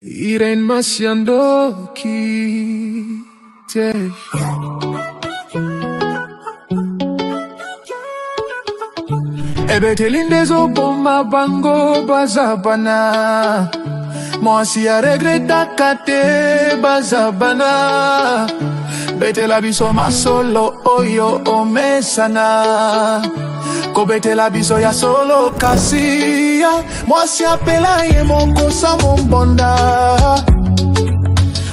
Irene Masiandoki te. Ebeteli nde ezoboma bango baza bana. Mwasi aregretaka te baza bana. Betela biso masolo oyo omesana. Kobetela biso ya solo kasi ya mwasi apela ye moko sa mombonda.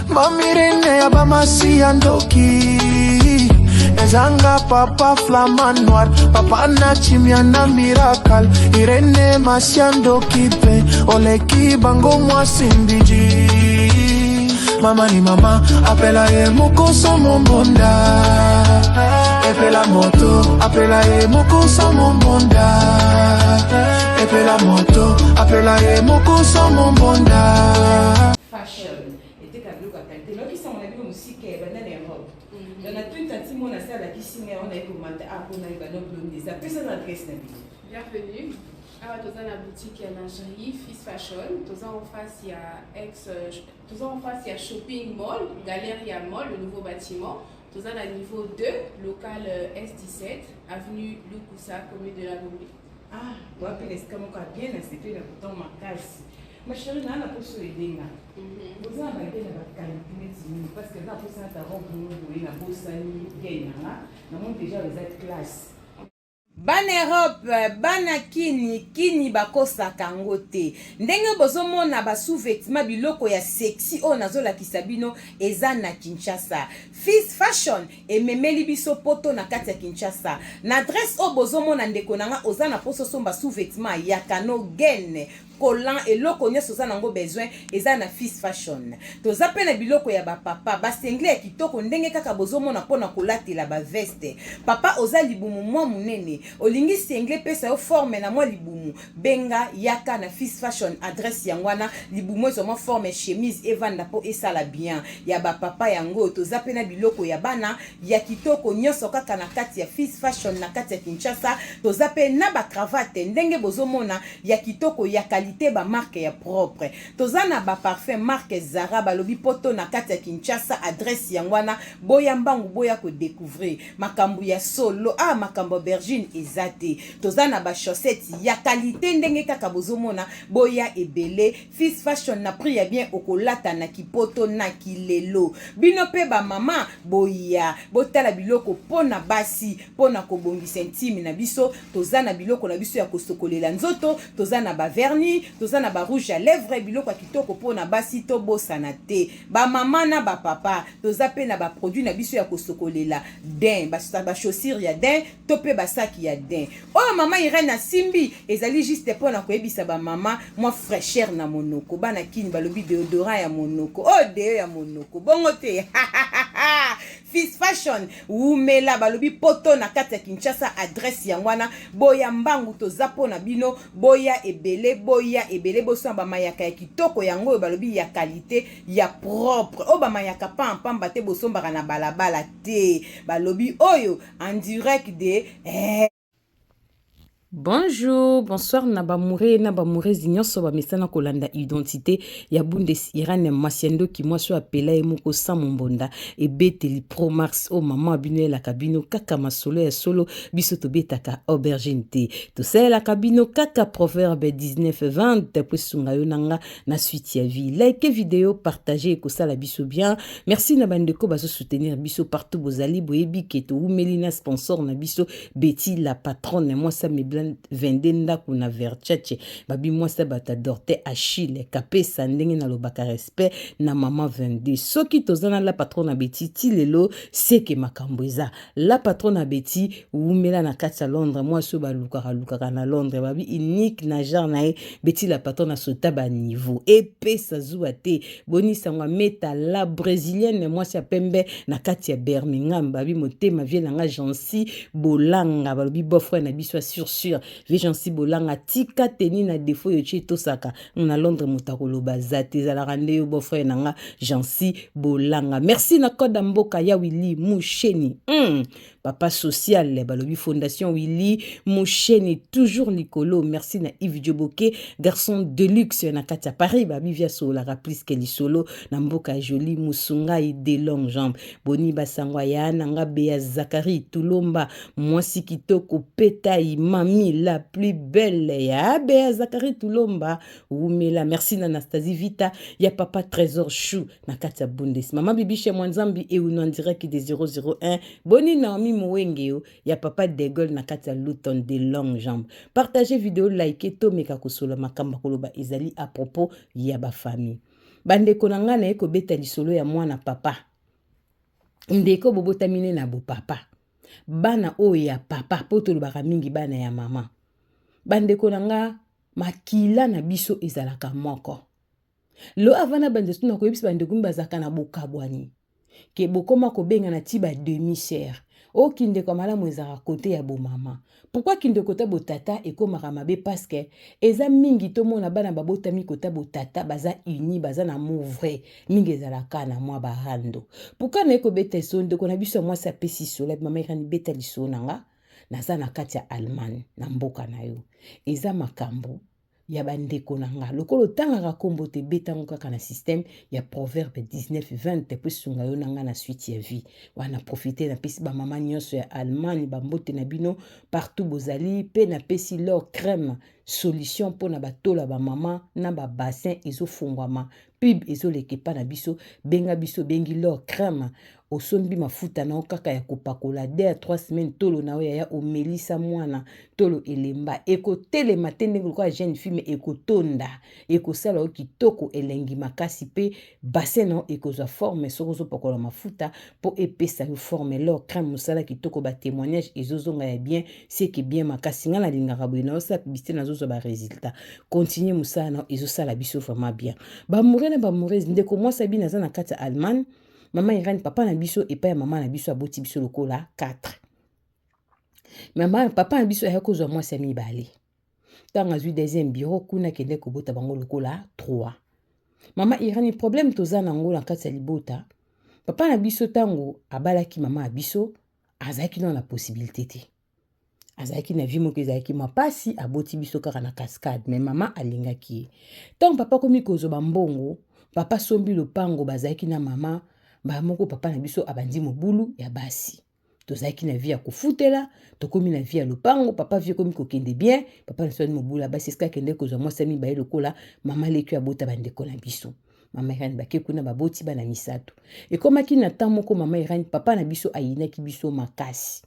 Mamirene ya bamasi ya ndoki ezanga papa flama noir papa na chimia na miracle Irene masia ndoki pe oleki bango mwasi mbiji mama ni mama apela ye mokoso mombonda epela moto apela ye mokoso mombonda epela moto apela ye mokoso mombonda. Fashion eteka biloko ya qualité nayoki sango na bino mosika ebanda na Europe. Donc na tuni tanti mona se alakisi ngai yango naye komata a mpo nayeba no bilongi eza pesa na adresse na bino. Bienvenue. Awa toza na boutique ya lingerie Fils Fashion, toza en face ya ex toza en face ya shopping mall, Galeria Mall, le nouveau bâtiment. Toza na niveau 2, local S17, avenue Lukusa, commune de la Gombe. Ah, wapi na esika moko ya bien na sepeli na kotango makasi. Ma chérie, naa na poso edenga. Boza na ba na ba qualité neti nini parce que na posa na ta robe moko boye na bosani gain na nga. Namoni déjà eza classe. Bana Europe, bana kini, kini bakosaka yango te. Ndenge bozomona ba sous-vêtements biloko ya sexy oyo nazolakisa bino eza na Kinshasa. Fils Fashion ememeli biso poto na kati ya Kinshasa. Na adresse oyo bozomona ndeko na nga oza na posa osomba sous-vêtements ya kano gaine, collant eloko nionso oza nango besoin eza na Fils Fashion. Toza pe na biloko ya ba papa, ba singlet ya kitoko ndenge kaka bozomona pona kolatela ba veste. Papa oza libumu mwa munene, olingi singlet epesa yo forme na mwa libumu, benga yaka na Fils Fashion adresse yango wana, libumu ezwa mwa forme chemise evanda po esala bien. Ya ba papa yango oyo, toza pe na biloko ya bana ya kitoko nionso kaka na kati ya Fils Fashion na kati ya Kinshasa. Toza pe na ba cravate ndenge bozomona ya kitoko ya qualite ba marque ya propre toza na ba parfum marque Zara balobi poto na kati ya Kinshasa adresse yango wana boya mbangu boya ko decouvrir makambu ya solo ah makambu aubergine eza te toza na ba chaussettes ya qualite ndenge kaka bozomona boya ebele Fils fashion na prix ya bien okolata na kipoto na kilelo bino pe ba mama boya botala biloko pona basi pona kobongisa intime na biso toza na biloko na biso ya kosokolela nzoto toza na ba vernis toza na ba rouge à lèvres biloko ya kitoko pona basi tobosana te ba mama na ba papa toza pe na ba produit na biso ya kosokolela dain ba, ba chaussures ya dain to pe ba saki ya dain oyo mama Irène asimbi ezali juste pona koyebisa ba mama mwa fraîcheur na monoko bana kin balobi deodorant ya monoko oyo oh, deo ya monoko bongo te. Fils Fashion wumela balobi poto na kati ya Kinshasa adresse yango wana boya mbangu toza po na bino boya ebele boya ebele bosomba ba mayaka ya kitoko yango oyo balobi ya qualite ya propre oyo ba mayaka pam pamba te bosombaka na balabala te balobi oyo en direct de eh. Bonjour, bonsoir na ba moure na ba mourezi nyonso ba mesana kolanda identité ya Bundes Irene Masiandoki mwasi oyo apela ye moko sans mombonda ebeteli pro max oyo mama bino elaka bino kaka masolo ya solo biso tobetaka aubergine te tosalelaka bino kaka proverbe 19 20 po esunga yo na nga na suite ya vie. Like video, partager ekosala biso bien. Merci na bandeko bazo soutenir biso partout bozali boyebi ke towumeli na sponsor na biso Betty la patronne mwasi amebla 22 ndako na Verchache babi mwasi ya bato adorte Achille kapesa ndenge nalobaka respect na mama 22 soki toza na la patronne na Betty ti lelo seke makambo eza la patronne na Betty wumela na kati ya Londres mwasi oyo balukaka lukaka na Londres babi unique na genre na ye Betty la patronne asota ba niveau epesa zuwa te boni sango ameta la brésilienne mwasi ya pembe na kati ya Birmingham babi motema vie na nga Jancy Bolanga balobi beau frère na biso ya sur sur vie Jancy Bolanga tika teni na défaut yo tie tosaka na Londres moto akoloba za te ezalaka nde yo beau frère na nga Jancy Bolanga merci na code ya mboka ya Willy Musheni. Papa social balobi Fondation Willy Musheni toujours likolo. Merci na Yves Djoboke, garçon de luxe na kati ya Paris babi via solaka plus que lisolo na mboka joli Musungai de longue jambe. Boni basangwa ya na nga Bea Zakari Tulomba mwasi kitoko petai mami la plus belle ya Bea Zakari Tulomba wumela. Merci na Anastasie Vita ya papa Trésor Chou na kati ya Bundes. Mama Bibishe Mwanzambi et en direct de 001. Boni Naomi Mouengeo ya papa De Gaulle na kati ya Luton de longue jambe. Partagez vidéo, likez tomeka kosola makambo koloba ezali à propos ya ba famille. Bandeko na ngai naye kobeta lisolo ya mwana papa. Ndeko bobotami ne na bopapa. Bana oyo ya papa po tolobaka mingi bana ya mama. Bandeko na nga makila na biso ezalaka moko. Lo avant na banda na koyebisa bandeko mi bazalaka na bokabwani ke bokoma kobengana ti ba demi sœur. O kindeko ya malamu ezalaka kote ya bomama. Pourquoi kindeko ta botata ekomaka mabe? Parce que eza mingi tomona bana babotami kota botata baza uni, baza na amour vrai, mingi ezalaka na mwa barando. Pourquoi naye kobeta lisolo? Ndeko na biso ya mwasi apesi lisolo, mama Irani beta lisolo na nga, naza na kati ya Allemagne na mboka na yo. Eza makambo ya bandeko na nga, lokola otangaka nkombo te, betango kaka na système ya proverbe 19 20 po esunga yo na nga na suite ya vie. Wana profite napesi bamama nyonso ya Allemagne bambote na bino partout bozali, mpe napesi lor crème solution mpona batola bamama na babassin ezofungwama, pub ezoleka epa na biso. Benga biso, bengi lor crème, osombi mafuta na yo kaka ya kopakola 2 à 3 semaines, tolo na yo yaya omelisa mwana tolo elemba ekotelema te ndenge lokola jeune fille, mais ekotonda, ekosala yo kitoko elengi makasi, mpe bassin na yo ekozwa forme soki ozopakola mafuta mpo epesa yo forme. Lor crème mosala kitoko, ba témoignage ezozonga ya bien, seke bien makasi. Nga nalingaka boye, naosala publicité, nazozwa ba résultat. Continue mosala na yo, ezosala biso vraiment bien. Bamoure na bamoureuse, ndeko mwasi abi naza na kati ya Allemagne, mama Irene, papa na biso epai ya mama na biso aboti biso lokola 4. Mama papa na biso ayaki kozwa mwasi ya mibale. Ntango azwi deuxième bureau kuna, akende kobota bango lokola 3. Mama Irene, problème toza nango na kati ya libota, papa na biso ntango abalaki mama ya biso azalaki nano na possibilité te, azalaki na vie moko ezalaki mwa pasi, aboti biso kaka na cascade, mais mama alingaki ye. Ntango papa akomi kozwa bambongo, papa asombi lopango, bazalaki na mama mbala moko, papa na biso abandi mobulu ya basi. Tozalaki na vie ya kofutela, tokomi na vie ya lopango, papa vie ekomi kokende bien, papa na biso abandi mobulu ya basi, esika akende kozwa mwasi ya mibale lokola mama leki abota bandeko na biso. Mama Irene bake kuna baboti bana misato. Ekomaki na temps moko, mama Irene, papa na biso ayinaki biso makasi,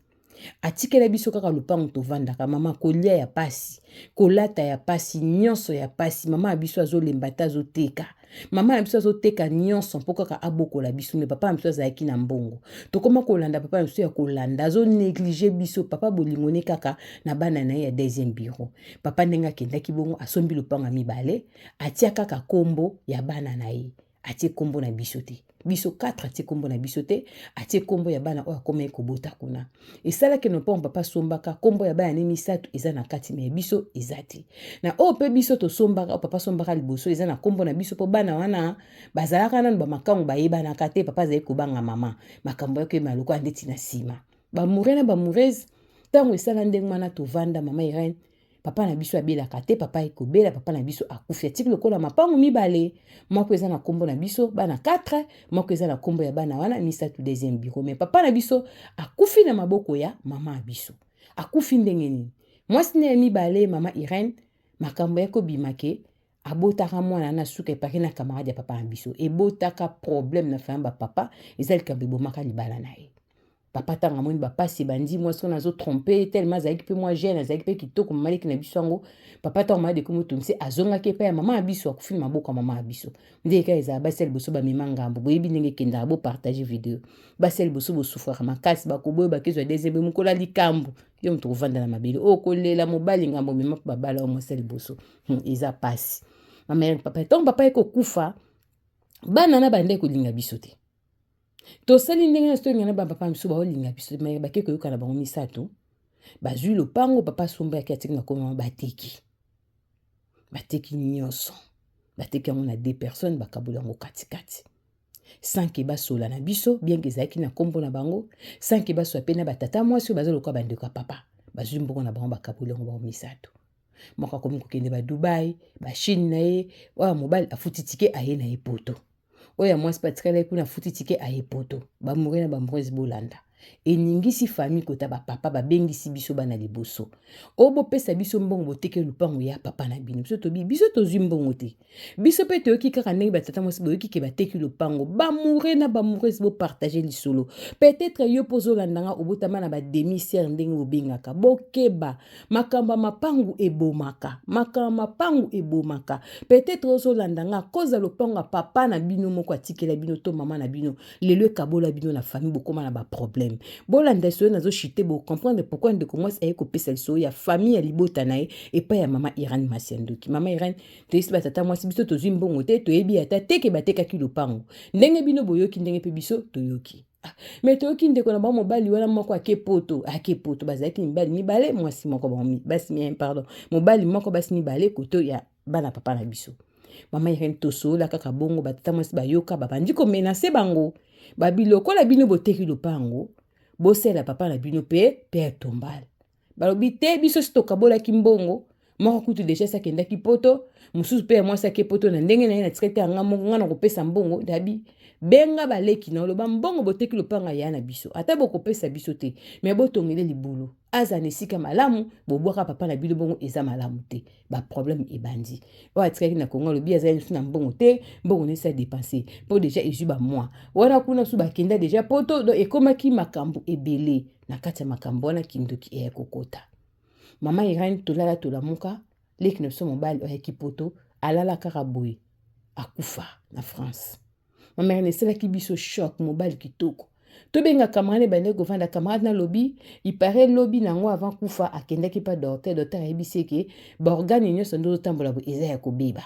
atikela biso kaka lopango tovandaka. Mama kolia ya pasi, kolata ya pasi, nyonso ya pasi. Mama ya biso azolemba te, azoteka. Mama na biso azoteka nyonso mpo kaka abokola biso. Me papa na biso azalaki na mbongo, tokoma kolanda papa na biso ya kolanda, azonéglige biso. Papa bolingo ne kaka na bana na ye ya deuxième bureau. Papa ndenge akendaki bongo, asombi lopango ya mibale, atia kaka kombo ya bana na ye, atie kombo na biso te. Biso 4, atie kombo na biso te, atie kombo ya bana oyo akomaki kobota kuna. Esalaki na mpongo papa asombaka, kombo ya bana ne misato eza na kati, me ya biso eza te. Na oyo mpe biso tosombaka, oyo papa asombaka liboso, eza na kombo na biso, mpo bana wana bazalaka nanu bamakango, bayebanaka te. Papa azali kobanga mama, makambo ya koyeba lokola ndeti na nsima bamoure na bamourese. Ntango esala ndenge wana, tovanda, mama Irene, papa na biso abelaka te, papa ekobela, papa na biso akufi, atiki lokola mapango mibale, moko eza na kombo na biso bana 4, moko eza na kombo ya bana wana misato deuxième bureau. Mais papa na biso akufi na maboko ya mama ya biso. Akufi ndenge nini? Mwasi na ya mibale, mama Irene, makambo ya kobima ke abotaka mwana na suka epaki na camarade ya papa na biso, ebotaka problème na famille bapapa, eza likambo ebomaka libala na ye. Papa ntango amoni bapasi ebandi, mwasi wana azotrompe, tellement azalaki mpe mwa jeune, azalaki mpe kitoko, mama leki na biso yango. Papa ntango maladi ekomi otungisi, azongaki epai ya mama ya biso, akufi na maboko ya mama ya biso. Ndenge kaka ezala, basi ya liboso bamema ngambo, boyebi ndenge ekendaka. Bopartage video. Basi ya liboso bosufraka makasi, bakoboyo bakezwa deuxième mokolo ya likambo, yo moto kovanda na mabele oyo kolela mobali ngambo mema mpo babala yo mwasi ya liboso. Eza pasi. Mama ya papa, ntango papa ekokufa, bana na bande kolinga biso te. Tosali ndenge nyonso tolinga na bapapa biso, baolinga biso, me bake koyoka na bango misato, bazwi lopango papa asombaki, atiki na koma, bateki, bateki nyonso, bateki yango na deux personnes, bakaboli yango katikati. Sans que basola na biso, bien que ezalaki na nkombo na bango, sans que basola mpe na batata mwasi oyo baza lokola bandeko ya papa. Bazwi mbongo na bango, bakaboli yango bango misato. Moko akomi kokende ba Dubai, ba Chine na ye, oyo mobali afuti tike aye na ye poto. Oyo ya mwasi mpe atikali ye kuna afuti tike aye poto. Bamoure na bamoureuse bolanda. Eningisi famille kota ba papa babengisi biso bana liboso. O bopesa biso mbongo botekeli lupango ya papa na bino. Biso tobi biso tozwi mbongo te. Biso mpe toyoki kaka ndenge batata mwasi boyoki ke bateki lopango. Bamoure na bamoureuse bopartage lisolo. Peut-être yo mpo ozolanda nga obotama na ba demi-sœur ndenge bobengaka. Bokeba. Makambo ya mapangu ebomaka. Makambo ya mapangu ebomaka. Peut-être ozolanda nga koza lopango ya papa na bino moko atikela bino to mama na bino. Lelo ekabola bino na famille bokoma na ba problème. Bolanda lisolo nazo chute bo comprendre pourquoi ndeko mwasi aye kopesa lisolo ya famille ya libota na ye epai ya mama Irène Masiandoki. Mama Irène, toyebisi ba tata mwasi biso tozwi mbongo te, toyebi ata te ke batekaki lopango. Ndenge bino boyoki ndenge pe biso toyoki. Ah, mais toyoki ndeko na bango mobali wana moko ake poto, ake poto bazalaki mibali mibale, mwasi moko bango basi pardon, mobali moko basi mibale koto ya bana papa na biso. Mama Irene tosolola kaka bongo, batata mwasi bayoka babandi komenase bango babi lokola bino boteki lopango bosala papa na bino pe père tombal. Balobi te biso si tokabolaki mbongo moko kutu deja esi akendaki poto, mosusu pe ya mwasi ake poto na ndenge na ye na tikaki te yanga moko nga na kopesa mbongo. Dabi benga baleki na oloba mbongo boteki lopanga ya na biso ata bokopesa biso te me botongele libulu aza na esika malamu bobwaka papa na bino bongo eza malamu te. Ba problème ebandi oyo atikaki na Congo alobi azali lisusu na mbongo te, mbongo nesi adepense mpo deja ezwi ba mois wana kuna su bakenda deja poto, donc ekomaki makambo ebele. Na kati ya makambo wana kindoki eya kokota. Mama Irène tolala tolamuka, leki na biso mobali ayaki poto alala kaka boye akufa na France. Mama Irène esalaki biso choc, mobali kitoko. Tobenga camarade ebandaki kovanda, camarade nalobi il paraît lobi nango avant kufa akendaki pa docteur, docteur ayebisi ye ke ba organe nyonso nde ozotambola boye eza ya kobeba.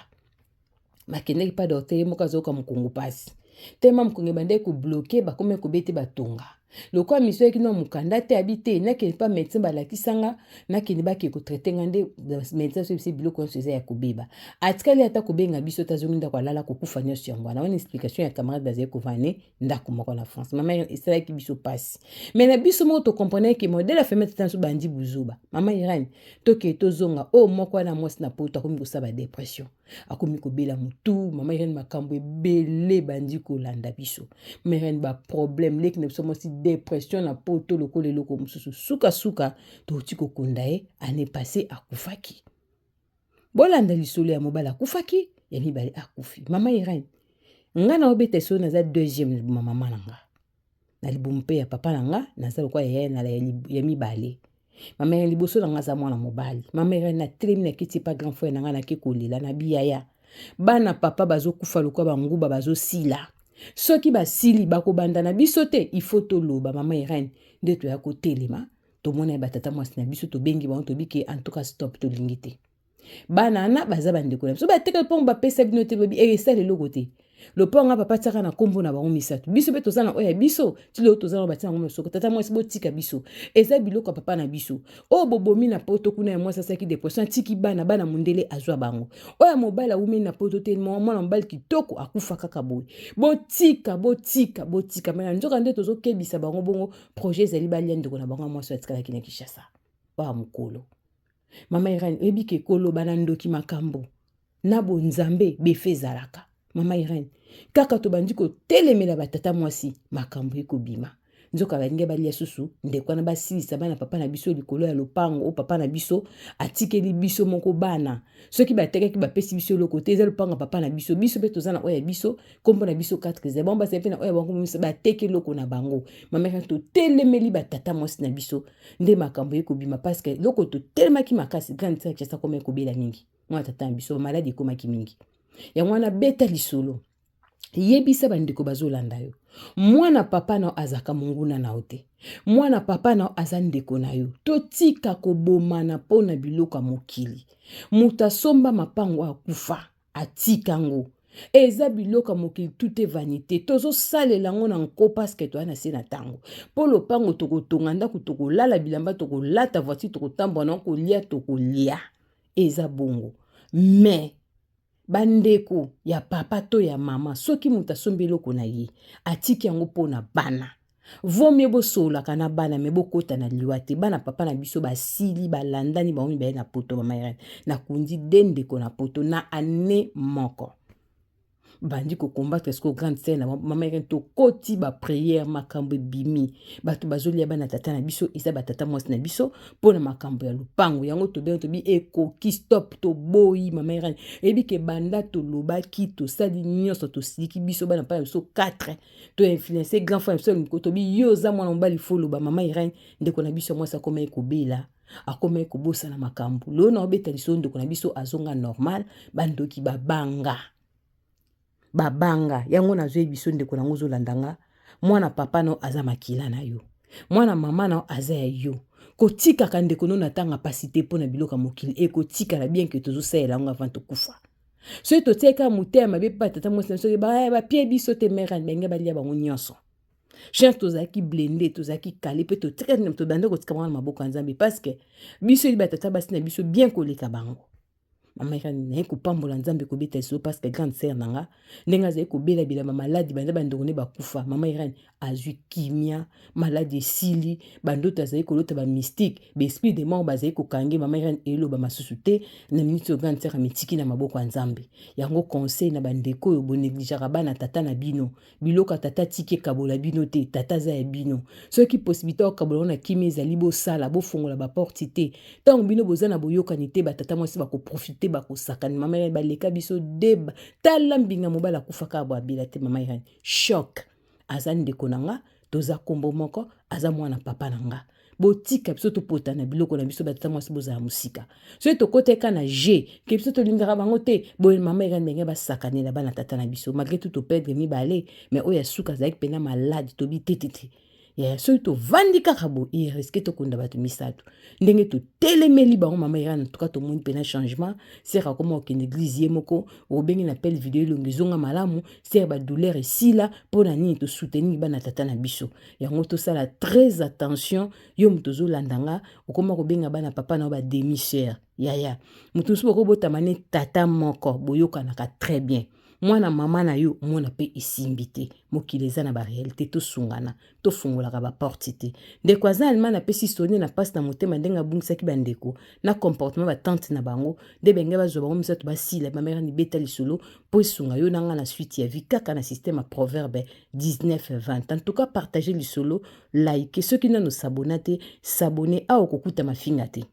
Bakendaki pa docteur, ye moko azoyoka mokongo pasi. Tellement mokongo ebandaki kobloke, bakomi kobete batonga. Lokola miso yaki na mokanda te, abi te nakende pa médecin balakisa nga, nakende bakende kotraite nga nde médecin azo yebisa biloko nyonso eza ya kobeba. Atikali ata kobenga biso te, azongi ndako alala kokufa nyonso yango wana. Wana explication ya camarade bazali kovanda ndako moko na France. Mama Irène esalaki biso pasi. Mais na biso moko to comprendre que modèle ya famille tata bandi buzuba. Mama Irène toke tozonga oyo moko wana mwasi na poto akomi kosala ba dépression. Akomi kobela mutu, mama Irène makambo ebele bandi kolanda biso. Mama Irène ba problème leki na biso mwasi dépression na poto lokola eloko mosusu. Suka suka toti kokunda ye année passée akufaki. Bolanda lisolo ya mobali akufaki, ya mibale akufi. Mama Irène, nga na obeta lisolo naza deuxième na libumu ya mama na nga. Na libumu mpe ya papa na nga, naza lokola ya na ya mibale. Mama Irène liboso na nga aza mwana mobali. Mama Irène na telemi na kiti pa grand frère na nga nake kolela na biyaya. Bana papa bazokufa lokola banguba bazosila. Soki basili bakobanda na biso te, il faut toloba. Mama Irène nde toya kotelema. Tomona ye batata mwasi na biso tobengi bango tobi ke en tout cas stop tolingi te. Bana wana baza bandeko na biso bateka lopango bapesa bino te bobi esala eloko te. Lopango nga papa tiaka na kombo na bango misato. Biso pe toza na oyo ya biso, ti lelo toza na batia yango masoko. Tata mwasi botika biso. Eza biloko ya papa na biso. Oyo bobomi na poto kuna ya mwasi asalaki depression atiki bana, bana mondele azwa bango. Oyo ya mobali awumeli na poto te, mwana mobali kitoko akufa kaka boye. Botika, botika, botika. Mais na nzoka nde tozokebisa bango bongo projet ezali balia ndeko na bango ya mwasi oyo atikalaki na Kinshasa. Oyo mokolo. Mama Irène, oyebi ke koloba na ndoki makambo na bonzambe befe ezalaka. Mama Irène, kaka tobandi kotelemela batata mwasi makambo ekobima. Nzoka balingi balia susu ndeko wana basilisa bana papa na biso likolo ya lopango oyo papa na biso atikeli biso moko bana. Soki batekaki bapesi biso eloko te, eza lopango ya papa na biso. Biso mpe toza na oyo ya biso, kombo na biso 4 eza bango bazali mpe na oyo ya bango miso bateki eloko na bango. Mama Irène, totelemeli batata mwasi na biso nde makambo ekobima parce que eloko totelemaki makasi grande sœur Kinshasa koma ekobela mingi. Mwana tata na biso maladi ekomaki mingi. Yango wana beta lisolo. Yebisa bandeko bazolanda yo. Mwana papa na yo azalaka monguna na yo te. Mwana papa na yo aza ndeko na yo. Totika kobomana mpo na biloko ya mokili. Moto asomba mapango akufa, atika ngo. Eza biloko ya mokili, tout est vanité. Tozosalela yango na nko parce que toza na se na tango. Mpo lopango tokotonga ndako, tokolala bilamba, tokolata voiture, tokotambola na kolia, tokolia. Eza bongo. Mais Bandeko ya papa to ya mama, soki moto asombi eloko na ye, atiki yango mpo na bana. Vaut mieux bosololaka na bana me bokota na liwa te. Bana papa na biso basili balandani bango mibale na poto mama Irene. Nakundi de ndeko na poto na année moko. Bandi ko combattre siko grande sœur na mama Irene tokoti ba prière makambo ebimi. Bato bazolia bana tata na biso eza ba tata mwasi na biso mpo na makambo ya lopango yango tobengi tobi ekoki stop toboyi mama Irene. Eyebi ke banda tolobaki tosali nyonso tosiliki biso bana papa na biso 4 to influence grand frère biso miko tobi yo oza mwana mobali fo loba mama Irène ndeko na biso mwasi akomaki kobela akomaki kobosana makambo lelo na obeta lisolo ndeko na biso azonga normal bandoki babanga babanga yango nazoyebi biso ndeko nango ozolanda nga mwana papa no aza makila na yo mwana mama na yo aza ya yo kotikaka ndeko no na ntanga mpasi te mpo na biloko ya mokili ekotikala bien ke tozosalela yango avant tokufa soki totiaki kaka motema mabe mpe batata mwasi na biso bapie biso te mare ndenge balia bango nyonso chance tozalaki blende tozalaki kale mpe totikaki tobanda kotika bango na maboko ya nzambe parce que biso yebi batata basi na biso bien koleka bango mama irani naye kopambola nzambe kobeta lisolo parce que grande sœur na nga ndenge azali kobelabela bamaladi banda bandeko nde bakufa mama irani azwi kimia maladi esili bandoto azali kolota bamystique baesprit de mort bazali kokange mama irene eloba masusu te na miniti oyo grande sœur amitiki na maboko ya nzambe yango conseil na bandeko oyo bonegligeaka bana tata na bino biloko ya tata atiki ekabola bino te tata aza ya bino soki possibilité ya kokabola yango na kimia ezali bosala bofongola baporte te ntango bino boza na boyokani te batata mwasi bakoprofite bakosakana mama irene baleka biso deba tala mbinga mobali akufaka abo abela te mama irene choc aza ndeko na nga toza kombo moko aza mwana papa na nga botika biso topota na biloko na biso batata mwasi bozala mosika soki tokoteka na g ke biso tolingaka bango te boye mama eka ndenge basakanela bana tata na biso malgré tout toperdre mibale mais oyo ya suka azalaki mpena malade tobi te te te yaya soki tovandi kaka boye eriske tokunda bato misato ndenge totelemeli bango mama irane tuka tomoni mpena changement sere akoma kokende eglise ye moko obengi na appel video elongi ezonga malamu sere badouleur esila mpo na nini tosoutenir bana tata na biso yango tosala très attention yo moto ozolanda nga okoma kobenga bana papa na yo bademi sere yaya moto mosusu bokobotama ne tata moko boyokanaka très bien mwana mama na yo mona mpe esimbi te mokili eza na barealité tosungana tofungolaka baporte te ndeko aza allemagne apesi soni na mpasi na motema ndenge abungisaki bandeko na comportement batante na bango nde benge bazwa bango misato basila bamere nibeta lisolo mpo esunga yo na nga na suite ya vie kaka na système ya proverbe 19 20 en tout cas partage lisolo like soki nano sabona te sabone awa okokuta mafinga te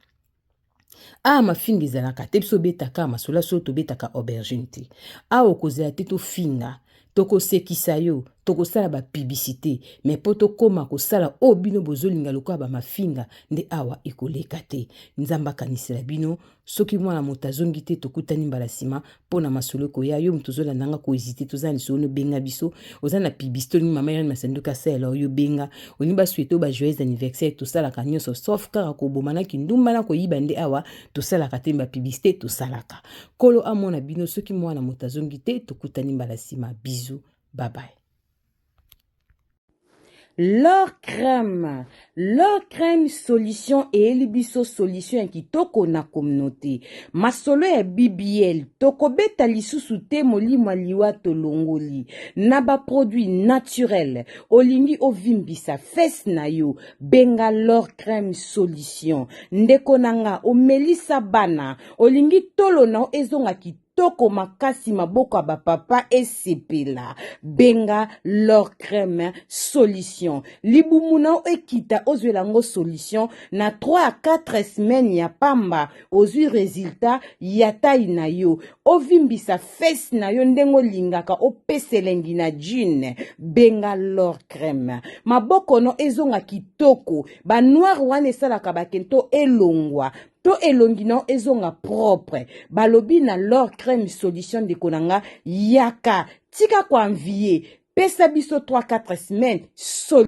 awa mafinga ezalaka te biso obetaka masolo solo tobetaka aubergine te awa okozela te tofinga tokosekisa yo tokosala bapublicité me mpo tokóma kosala oyo bino bozolinga lokola bamafinga nde awa ekoleka te nzambe akanisela bino soki mwana moto azongi te tokutani mbala nsima mpo na masolo ekoya yo moto ozolanda nga kohésite toza na lisolo nobenga biso oza na publicité olingi mama irene masanduka asalela oyo benga olingi basouhaite oyo ba joyeux anniversaire tosalaka nyonso sauf kaka koboma na kindumba na koyiba nde awa tosalaka te bapublicité tosalaka kolo amona bino soki mwana moto azongi te tokutani mbala nsima bizu babaye L'or crème l'or crème solution eyeli biso solution ya kitoko na communauté masolo ya bbl tokobeta lisusu te molimo ya liwa tolongoli na baproduit naturel olingi ovimbisa fese na yo benga l'or crème solution ndeko na nga omelisa bana olingi tolo na yo ezonga kitoko kitoko makasi maboko ya bapapa esepela benga lor crème solution libumu na yo ekita ozwela yango solution na 3 à 4 semaine ya pamba ozwi resultat ya tai na yo ovimbisa fese na yo ndenge olingaka opesa elengi na jean benga lor crème maboko no ezonga kitoko banoire wana esalaka bakento elongwa to elongi na yo ezonga propre balobi na lor crème solution ndeko na nga yaka tika koanvie pesa biso 3 4 semaine sol.